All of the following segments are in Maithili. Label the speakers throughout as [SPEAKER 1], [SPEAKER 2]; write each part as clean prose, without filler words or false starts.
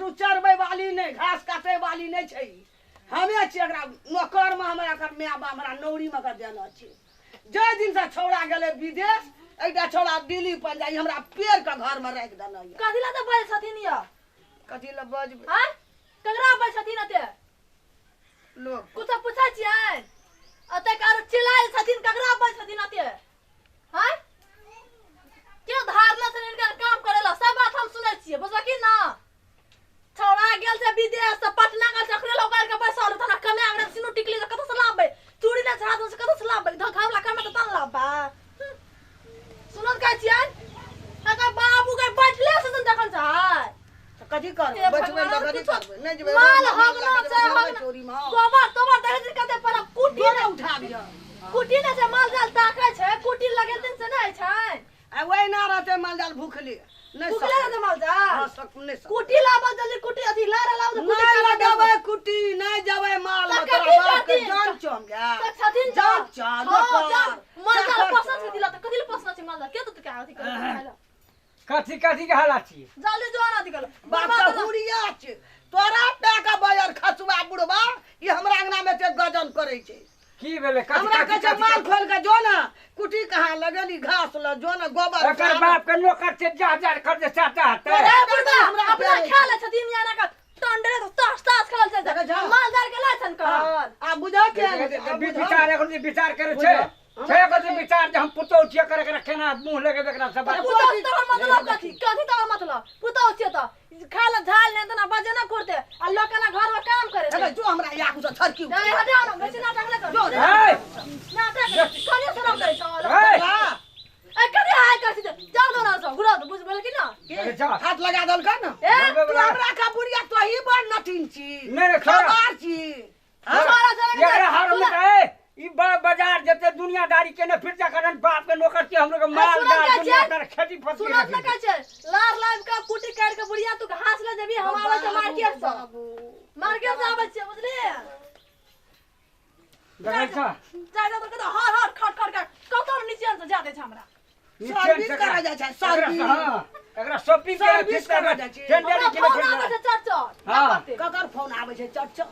[SPEAKER 1] पशु चरबै वाली नहि, घास काटै वाली नहि छै। हमे छियै एकरा नौकरमे, हमरा एकर माय बाप हमरा नौरीमे एकर देने छै। जाहि दिनसँ छौड़ा गेलै विदेश, एकटा छौड़ा दिल्ली पंजाब, ई हमरा पेड़के घरमे राखि देने यऽ।
[SPEAKER 2] कथी लए तऽ बजै छथिन यऽ?
[SPEAKER 1] कथी लए बजबै?
[SPEAKER 2] आँय, ककरा बजै छथिन एते?
[SPEAKER 1] लोक
[SPEAKER 2] कुछो पूछै छियै? एते आरो चिल्लाइ छथिन, ककरा बजै छथिन एते? आँय, के धारने छथिन हिनकर काम करै लए? सब बात हम सुनै छियै, बुझलखिन ना? छौड़ा गेल छै विदेश से पटना गेल छै, ओकरे लऽ उगाड़ि के पैसा आनू, तऽ कमाए के सिनू टिकली तऽ कतऽ से लाबबै? चूड़ी नहि छै हाथमे से कतऽ से लाबबै? घरवला कमेतै तहन लाबबै। सुनत कहै छियै, एकर बाबू के बैठले छथिन तखन से है।
[SPEAKER 1] तऽ कथी करबै?
[SPEAKER 2] हे
[SPEAKER 1] बैठबै तऽ
[SPEAKER 2] भगवान,
[SPEAKER 1] कथी
[SPEAKER 2] कुछो
[SPEAKER 1] करबै? नहि जेबै
[SPEAKER 2] माल
[SPEAKER 1] माल
[SPEAKER 2] हगना
[SPEAKER 1] लऽ
[SPEAKER 2] छै,
[SPEAKER 1] कऽ जेबै
[SPEAKER 2] हगना।
[SPEAKER 1] चोरीमे।
[SPEAKER 2] गोबर तोबर देखै छियै कते पर कुटी
[SPEAKER 1] गोबर
[SPEAKER 2] नहि
[SPEAKER 1] उठाबियौ।
[SPEAKER 2] कुटी नहि छै, माल जाल ताकै छै, कुटी लगेलथिन से नहि छै।
[SPEAKER 1] आ ओहिना रहतै माल जाल भूखले नहि
[SPEAKER 2] भूखले
[SPEAKER 1] सकलै।
[SPEAKER 2] रहतै माल जाल?
[SPEAKER 1] हँ, नहि सकलै।
[SPEAKER 2] कुटी लाबऽ जल्दी, कुटी अथी लार लाबऽ तऽ कुटी
[SPEAKER 1] नहि
[SPEAKER 2] काटऽ
[SPEAKER 1] लगेबै
[SPEAKER 2] देबै।
[SPEAKER 1] कुटी, नहि जेबै माल
[SPEAKER 2] तऽ
[SPEAKER 1] मे, तोरा
[SPEAKER 2] कथी
[SPEAKER 1] बाप के
[SPEAKER 2] करथिन?
[SPEAKER 1] जान चम गया।
[SPEAKER 2] तऽ छथिन
[SPEAKER 1] जान
[SPEAKER 2] तऽ।
[SPEAKER 1] चल,
[SPEAKER 2] हँ,
[SPEAKER 1] नौकर,
[SPEAKER 2] जान। माल जाल
[SPEAKER 1] चाकर
[SPEAKER 2] पोसने
[SPEAKER 1] चल।
[SPEAKER 2] छथिन तऽ कथी लए पोसने छै माल जाल? के तऽ अथी करै छै खाय लए?
[SPEAKER 3] कथी कथी के हालत छी?
[SPEAKER 2] जल्दी जो अथी करऽ।
[SPEAKER 1] बाप के हुरिया छै तोरा टाका बजर खसुआ बुढ़बा, ई हमरा अंगना मे एते गजन करै छै।
[SPEAKER 3] की भेलै? कथी
[SPEAKER 1] हमरा
[SPEAKER 3] कथी
[SPEAKER 1] कहै छै
[SPEAKER 3] कथी
[SPEAKER 1] माल खोलि के जो ने, कुटी कहाँ लगेली, घास ल जो ने, गोबर
[SPEAKER 3] एकर
[SPEAKER 1] उठा।
[SPEAKER 3] बाप के नौकर छै, जा जा कर दे साटा हतै।
[SPEAKER 1] तोरा
[SPEAKER 2] ए बुढ़बा,
[SPEAKER 1] हमरा
[SPEAKER 2] अपना
[SPEAKER 1] पेड़ै
[SPEAKER 2] खा
[SPEAKER 1] छै।
[SPEAKER 2] लै छथिन या ना के टंडरे तऽ तास तास खेलल छै।
[SPEAKER 1] देखै छौ?
[SPEAKER 2] माल जाल के लै छन कहल।
[SPEAKER 1] आ बुझऽ के आ बुझऽ।
[SPEAKER 3] विचार एखन जे विचार करै छै,
[SPEAKER 1] बुझऽ।
[SPEAKER 3] छै एकर जे विचार जे हम पुतोहु छियै, एकर एकरा केना मुँह लगेबै एकरा सब बात।
[SPEAKER 2] पुतोहु तोहर मतलब कथी? कथी तोहर मतलब? पुतोहु छियै तऽ खाय लए झाल नहि तऽ बजे ना कुरते आ लोक केना घर में काम करे छै।
[SPEAKER 1] देखै जो हमरा याकू से छड़की उठे।
[SPEAKER 2] ए हटाओ ना, बेसी नाटक नहि करू।
[SPEAKER 1] जो रे।
[SPEAKER 3] ए!
[SPEAKER 2] नाटक कनी शरम करै छौ।
[SPEAKER 3] ए!
[SPEAKER 2] ए कनी हाय कर छी, जाओ दो ना सब घुरा दो, बुझ गेल कि ना?
[SPEAKER 3] देखै छौ?
[SPEAKER 1] हाथ लगा देलकै ने।
[SPEAKER 2] ए
[SPEAKER 1] तू हमरा का बुढ़िया तोही बड़ नटिन छी,
[SPEAKER 3] नहि, नहि, छोड़ा।
[SPEAKER 1] खबार छी।
[SPEAKER 3] हाँ?
[SPEAKER 2] छोड़ा, छोड़ा,
[SPEAKER 3] एकरा हर
[SPEAKER 2] सुना।
[SPEAKER 3] में ए ई बाजार जते दुनियादारी केने फिर जा करन बाप के नौकर छी, हमरो के माल
[SPEAKER 2] सुनत
[SPEAKER 3] जाल
[SPEAKER 2] कहै छियै?
[SPEAKER 3] दुनियादार खेती फसी
[SPEAKER 2] सुनत न कहै छै, लार लाइब के कुटी काटि के बुढ़िया तू घास ले जेबी, हम आबै छै मार्केट से। मार्केट से आबै छियै, बुझलियै?
[SPEAKER 3] देखै छौ?
[SPEAKER 2] जा जा तऽ कतौ हर हर खट खट खट कतौ नीचे से जा दै छै हमरा।
[SPEAKER 1] सर्विस करा जाइ छै, सर्विस।
[SPEAKER 3] हाँ, एकरा शॉपिंग करे
[SPEAKER 1] सर्विस
[SPEAKER 3] फिर
[SPEAKER 1] करा जाइ छै।
[SPEAKER 3] टेंडर
[SPEAKER 2] हमरा
[SPEAKER 3] के
[SPEAKER 2] फोन आबै छै चट चट।
[SPEAKER 3] हाँ।
[SPEAKER 2] करतै।
[SPEAKER 1] ककर फोन आबै छै चट चट?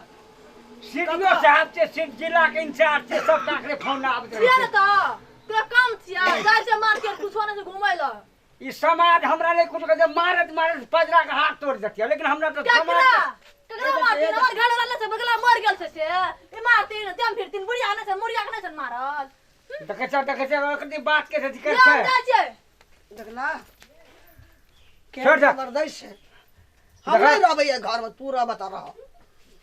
[SPEAKER 3] सीडीओ साहब छै, सिर्फ जिला के इंचार्ज छै, सब टाकरे फोन आबै
[SPEAKER 2] छियै ने
[SPEAKER 3] छै।
[SPEAKER 2] तऽ तोरा काम छियै, जाइ छै मार्केट कुछो नहि छै घुमै लए।
[SPEAKER 3] ई समाज हमरा नहि कुछ कहै छै, मारत मारत पजरा के हाथ तोड़ देतियै, लेकिन हमरा तऽ
[SPEAKER 2] केकरा?
[SPEAKER 3] समाज
[SPEAKER 2] केकरा मारथिन? हमर घर वाला नहि छै, बगला मर गेल छै से। ई मारथिन, देम फिरथिन, बुढ़िया नहि छै, मुड़िया के नहि छै मारल।
[SPEAKER 3] देखै छौ, देखै छौ, ओकर बात के जिक्र
[SPEAKER 2] ले हम
[SPEAKER 3] छै।
[SPEAKER 2] जाइ छियै।
[SPEAKER 1] देखला
[SPEAKER 3] छोड़ दे।
[SPEAKER 1] जबरदस्त छै। हम नहि रहबै एहि घरमे, तू रहबे तऽ रह।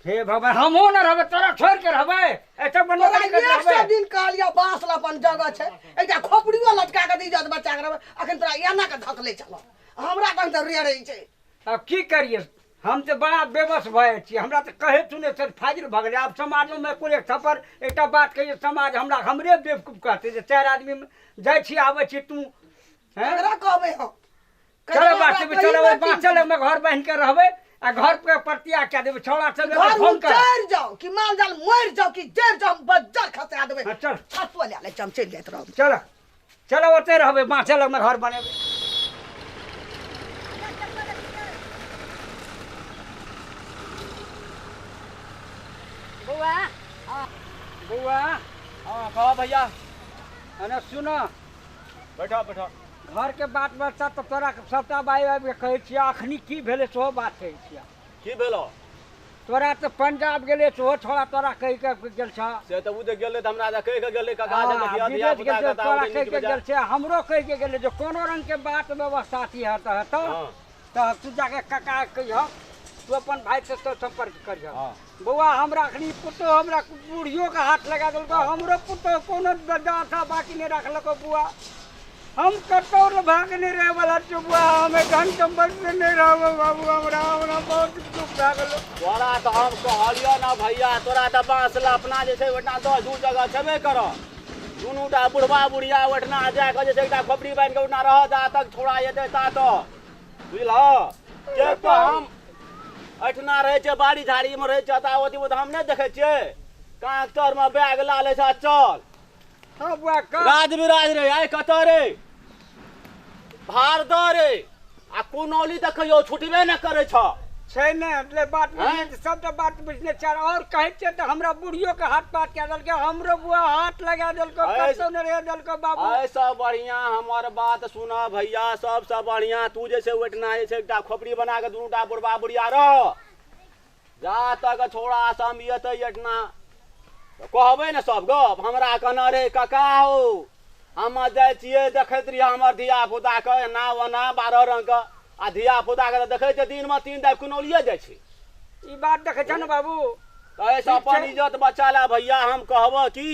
[SPEAKER 3] हे भगवान, हमहूँ न रहबै, तोरा छोड़ि के रहबै? एतऽ बनबे
[SPEAKER 1] तोरा
[SPEAKER 3] करि के
[SPEAKER 1] एक सए
[SPEAKER 3] रहबै।
[SPEAKER 1] दिन कहलियौ बाँस लए अपन जगह छै, एकटा खोपड़ियो लटका के इज्जत बचा के रहबै, अखन तोरा एना के धकलै छलौ, हमरा तखन तऽ रेड़ै छै।
[SPEAKER 3] आब की करियै, हम तऽ बड़ा बेबस भऽ जाइ छियै। हमरा तऽ कहै सुनै से फाजिल भऽ गेलै। आब समाजोमे कोइ एक थप्पड़ एकटा बात कहियै, समाज हमरा हमरे बेवकूफ कहतै जे चारि आदमी जाइ छी आबै छी तू, हैं?
[SPEAKER 1] ककरा कहबै हम?
[SPEAKER 3] चलो बात
[SPEAKER 1] ककरा
[SPEAKER 3] चलो,
[SPEAKER 1] कहियै
[SPEAKER 3] बाँचल हम घर बान्हि के रहबै आ घर के प्रतिया कए देबै। छौड़ा सब
[SPEAKER 1] घर
[SPEAKER 3] फोन कर।
[SPEAKER 1] उचरि जाओ कि माल जाल मरि जाओ कि जरि जाओ, हम बज्जर खसा देबै।
[SPEAKER 3] हाँ, चल।
[SPEAKER 1] छतुआ लए लै छी, हम चलि जाइत रहब।
[SPEAKER 3] चलो चलो, ओतै रहबै, बाँचल हम घर बनेबै।
[SPEAKER 2] बौआ
[SPEAKER 3] बौआ।
[SPEAKER 4] हाँ कहो भैया।
[SPEAKER 3] अने सुनो।
[SPEAKER 4] बैठो बैठो।
[SPEAKER 3] घर के बात बच्चा तऽ तोरा सबटा बाइ आबि के कहै छियै, अखनी की भेलै सेहो बात कहै छियै।
[SPEAKER 4] की भेलो?
[SPEAKER 3] तोरा तऽ पंजाब गेलै सेहो छोड़ा तोरा कहि के गेल छ।
[SPEAKER 4] से तऽ ओ जे गेलै तऽ हमरा कहि के गेलै काका जे देखियौ
[SPEAKER 3] विदेश
[SPEAKER 4] धिया
[SPEAKER 3] गेल छै,
[SPEAKER 4] पुता के
[SPEAKER 3] तोरा कहि के गेल छै, हमरो कहि के गेलै जे कोनो रंग के बात व्यवस्था अथी हेतऽ हेतऽ तऽ तू जाके काका कहिह, तू अपन भाई से तो संपर्क करिह। बौआ हमरा अखनी पुतोह हमरा बुढ़ियो के हाथ लगा देलको, हमरो पुतोह कोनो दाँत बाकी नहि रखलको बुआ। हम कतौ भाग नहीं रहे वाला छियै बुआ, हमे धन संपत्ति से नहीं रहबो बाबू, हमरा हमरा बहुत दुख भए गेलो।
[SPEAKER 4] तोरा तऽ हम कहलियौ ना भैया, तोरा तऽ बाँस ला अपना जे छै ओहिठिना 10 दू जगह छेबे करऽ, दुनूटा बुढ़बा बुढ़िया ओहिठिना जाके जे छै एकटा खोपड़ी बान्हि के ओहिठिना रह जा तक छोड़ा एतै ता तक, बुझलह? के तऽ हम एहिठिना रहै छियै, बाड़ी झाड़ीमे रहै छियै, तऽ ओती तऽ हम नहि देखै छियै, काँख तरमे बैग ला लै छै चल।
[SPEAKER 3] हाँ बुआ
[SPEAKER 4] राज विराज रे, आइ कतऽ रे भारदह रे, आ कुनौली तऽ कहियो छुटबे नहि करै छ।
[SPEAKER 3] छै ने એટલે बात सबटा बात बुझने छै। और कहै छै तऽ हमरा बुढ़ियो के हाथ पात कए देलकै, हमरो बुआ हाथ लगा देलको, कतौ नहि रह देलको बाबू।
[SPEAKER 4] ऐसा बढ़िया हमर बात सुन भैया, सबसँ बढ़िया तू जे छै ओहिठिना जे छै एकटा खोपड़ी बना के दुनूटा बुढ़बा बुढ़िया रह, जा तक छोड़ा सम एतै एहिठिना कहबै ने सब गप। हमरा कहना रे काका हो, हम जाइ छियै देखैत रहियै हमर धिया पुताके एना ओना 12 रंगके, आ धिया पुताके तऽ देखै छै दिनमे 3 दाइ कुनौलिये जाइ छै।
[SPEAKER 3] ई बात देखै छ ने बाबू?
[SPEAKER 4] तऽ एहिसँ अपन इज्जत बचा ले भैया। हम कहबह कि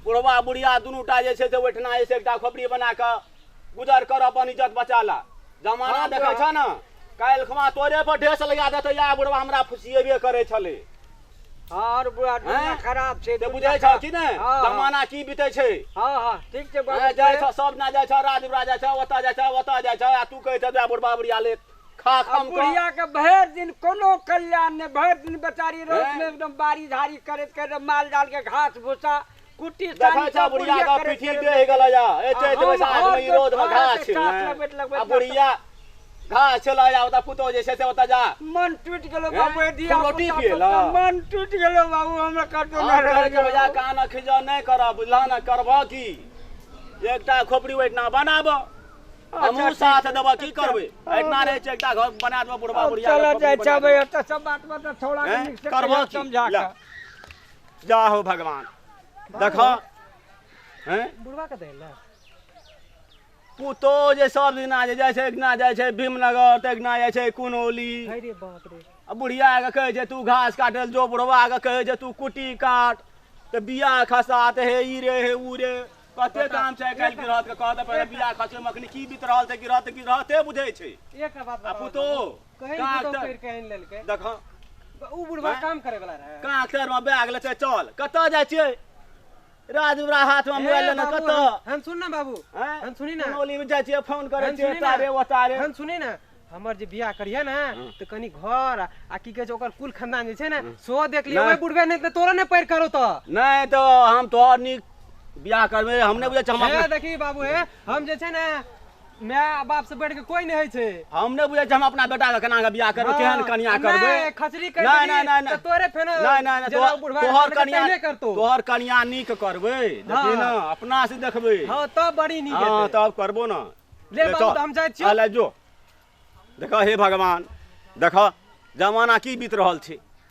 [SPEAKER 4] बुढ़बा बुढ़िया दुनूटा जे छै से ओहिठिना जे छै एकटा खोपड़ी बना कऽ गुजर कर, अपन इज्जत बचा ला। जमाना देखै छ ने, काल्हि खुमा तोरे पर ढेस लगा देतै, या बुढ़बा हमरा फुसिएबे करै छलै।
[SPEAKER 3] हाँ बुढ़ा दुनिया खराब छै,
[SPEAKER 4] ते बुझै छ कि नै जमाना की बीतै छै।
[SPEAKER 3] हां हां ठीक छै बाबू।
[SPEAKER 4] जाइ छ सब ना जाइ छ, राजपुरा जाइ छ, ओतऽ जाइ छ, ओतऽ जाइ छ, आ तू कहै छ बुढ़बा बुढ़िया ले खा खम।
[SPEAKER 3] बुढ़िया के भरि दिन कोनो कल्याण नहि, भरि दिन बेचारी रौद में एकदम बाड़ी झाड़ी करैत करैत माल जाल के घास भूसा कुट्टी
[SPEAKER 4] देखै छ बुढ़िया के पीठी देह गेलै या ए चैत बैसाख में ई रौद में घास छै, आ बुढ़िया घास चला जाओ त पुतो जे छै से ओतऽ जा।
[SPEAKER 3] मन टूट गेलो बाबू, दिया
[SPEAKER 4] रोटी पिएला
[SPEAKER 3] मन टूट गेलो बाबू, हमरा कतौ न रह
[SPEAKER 4] गेलो। भैया कान खिजा नहि करब बुझला न, करबह की एकटा खोपड़ी ओहिठिना बनाब, हमहूँ साथ देबह, की करबै एहिठिना रहै छै एकटा घर बना देबह बुढ़बा बुढ़िया।
[SPEAKER 3] चल जाइ छै ओतऽ सब बात बात छोड़ा के नीक से
[SPEAKER 4] करबह
[SPEAKER 3] समझा के।
[SPEAKER 4] जा हो भगवान देख हैं
[SPEAKER 5] बुढ़बा के देला
[SPEAKER 4] पुतो जे सब दिना जे जाइ छै, एकना जाइ छै भीमनगर तऽ एकना जाइ छै कुनौली।
[SPEAKER 5] अरे बाप रे।
[SPEAKER 4] आ बुढ़िया के कहै छै तू घास काटल जो, बुढ़वा के कहै छै तू कुट्टी काट, तऽ बिया खसा, तऽ हे ई रे हे ऊ रे, कते काम छै काल्हि गिरहत के कहत पहिले बिया खसे में अखनी की बीत रहल छै, गिरहत गिरहते बुझै छै।
[SPEAKER 5] एकटा बात
[SPEAKER 4] आ पुतो
[SPEAKER 5] कहीं पुतो कर के आनि लेलकै।
[SPEAKER 4] देख
[SPEAKER 5] ऊ बुढ़वा काम करे वाला रहे,
[SPEAKER 4] कांख तर में बैग लेते चल कतऽ जाइ छियै, राजपुरा हाथ में मोबाइल लेने कतऽ।
[SPEAKER 5] हम सुन ना बाबू, हम सुनी ना,
[SPEAKER 4] कुनौली में जाइ छियै फोन करै छियै तारे ओतारे।
[SPEAKER 5] हम सुनी ना, हमर जे बियाह करिहे ना तऽ कनी घर आ की कहै छै ओकर कुल खानदान जे छै ने सेहो देख लियै, ओहि बुढ़बे नहि तऽ तोरा नहि पैर करो तऽ
[SPEAKER 4] नहि तऽ हम तोहर नीक बियाह करबै, हम नहि बुझै छी। हम
[SPEAKER 5] देखी बाबू हे, हम जे छै ने my बाप से बढ़ के कोई नहीं होइ छै,
[SPEAKER 4] हम नहि बुझै छी हम अपना बेटा के केना के बियाह करबै, केहन कनिया करबै।
[SPEAKER 5] खचरी कर नहीं नहीं नहीं तोरे फेन
[SPEAKER 4] नहीं नहीं तोहर कनिया करतो, तोहर कनिया नीक करबै, देखी ना अपना से देखबै।
[SPEAKER 5] हां तब बड़ी नीक
[SPEAKER 4] हेतै। हां तब करबो ना।
[SPEAKER 5] ले बाबू त हम जाइ छी।
[SPEAKER 4] ले जो। देखो हे भगवान, देखो जमाना की बीत रहल छै।